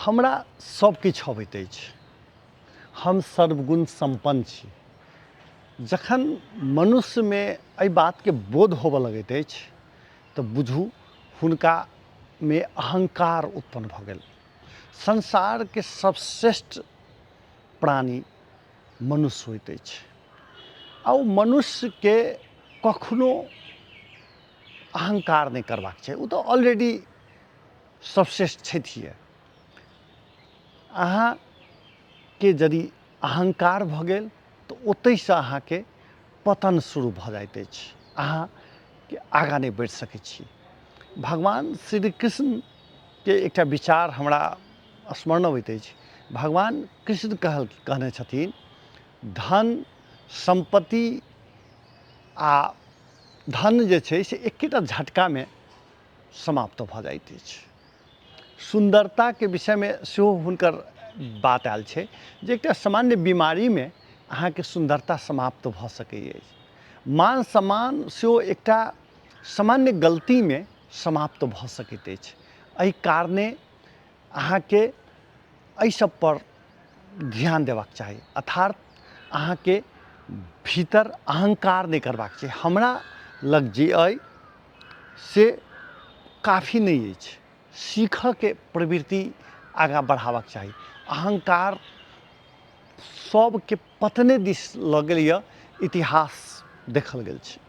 हमरा सब किछु अबैत अछि, हम सर्वगुण सम्पन्न छी। जखन मनुष्यमे एहि बातके बोध होबऽ लगैत अछि तऽ बुझू हुनकामे अहंकार उत्पन्न भऽ गेल। संसारके सर्वश्रेष्ठ प्राणी मनुष्य होइत अछि आ ओ मनुष्यके कखनो अहंकार नहि करबाक चाही। ओ तऽ ऑलरेडी सर्वश्रेष्ठ छथिए। अहाँके यदि अहंकार भऽ गेल तऽ ओतहिसँ अहाँके पतन शुरू भऽ जाइत अछि, अहाँके आगाँ नहि बढ़ि सकै छी। भगवान श्री कृष्णके एकटा विचार हमरा स्मरण अबैत अछि। भगवान कृष्ण कहने छथिन, धन सम्पत्ति आ धन जे छै से एकेटा झटकामे समाप्त भऽ जाइत अछि। सुन्दरताके विषयमे सेहो हुनकर बात आयल छै जे एकटा सामान्य बीमारीमे अहाँके सुन्दरता समाप्त भऽ सकै अछि। मान सम्मान सेहो एकटा सामान्य गलतीमे समाप्त भऽ सकैत अछि। एहि कारणे अहाँके एहि सब पर ध्यान देबाक चाही, अर्थात अहाँके भीतर अहंकार नहि करबाक चाही। हमरा लग जे अइ से काफी नहि अछि, सीखऽके प्रवृत्ति आगाँ बढ़ाबक चाही। अहंकार सबके पतने दिस लऽ गेल यऽ, इतिहास देखल गेल छै।